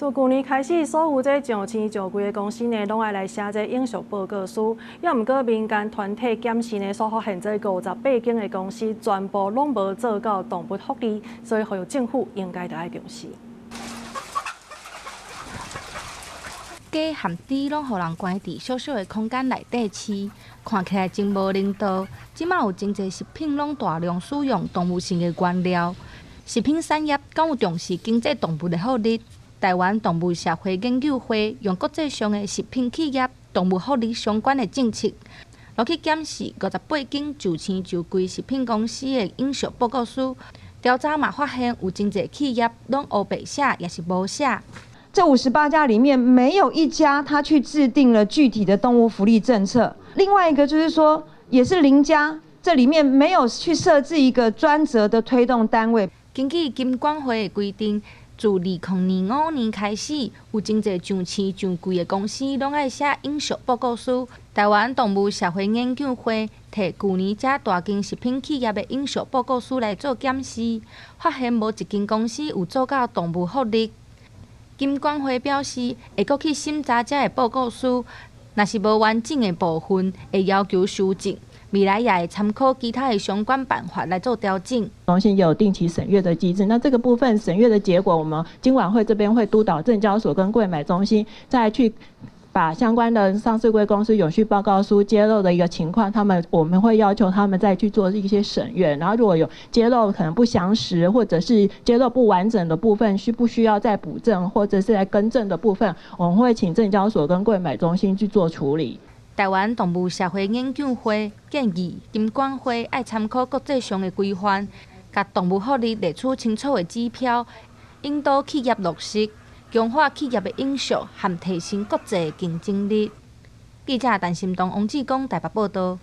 自舊年開始，所有這上市上櫃的公司呢，攏愛來寫這永續報告書。猶毋過民間團體檢視呢，所發現這58間的公司全部攏無做到動物福利，所以呼籲政府應該著愛重視。雞和豬攏予人關佇小小的空間內底飼，看起來真無人道。這馬有真濟食品攏大量使用動物性的原料，食品產業敢有重視經濟動物的福利？臺灣動物社會研究會用國際上的食品企業動物福利相關的政策，落去檢視58間上市上櫃食品公司的永續報告書，調查嘛發現有真濟企業攏烏白寫，抑是無寫。這58家裡面沒有一家他去制定了具體的動物福利政策。另外一個就是說，也是0家，這裡面沒有去設置一個專責的推動單位。根據金管會的規定，自2025年開始，有真濟上市上櫃的公司攏愛寫永續報告書。臺灣動物社會研究會提舊年遮大間食品企業的永續報告書來做檢視，發現無一間公司有做到動物福利。金管會表示，會閣去審查這个報告書，若是無完整的部分，會要求修正。未來也會參考其他的相關辦法來做調整。中心有定期審閱的機制，那這個部分審閱的結果，我們金管會這邊會督導證交所跟櫃買中心，再去把相關的上市櫃公司永續報告書揭露的一個情況，我們會要求他們再去做一些審閱，然後如果有揭露可能不詳實或者是揭露不完整的部分，需不需要再補正或者是來更正的部分，我們會請證交所跟櫃買中心去做處理。臺灣動物社會研究會建議金管會愛參考國際上的規範，共動物福利列出清楚的指標，引導企業落實，強化企業的永續和提升國際競爭力。記者陳心東、王志剛台北報導。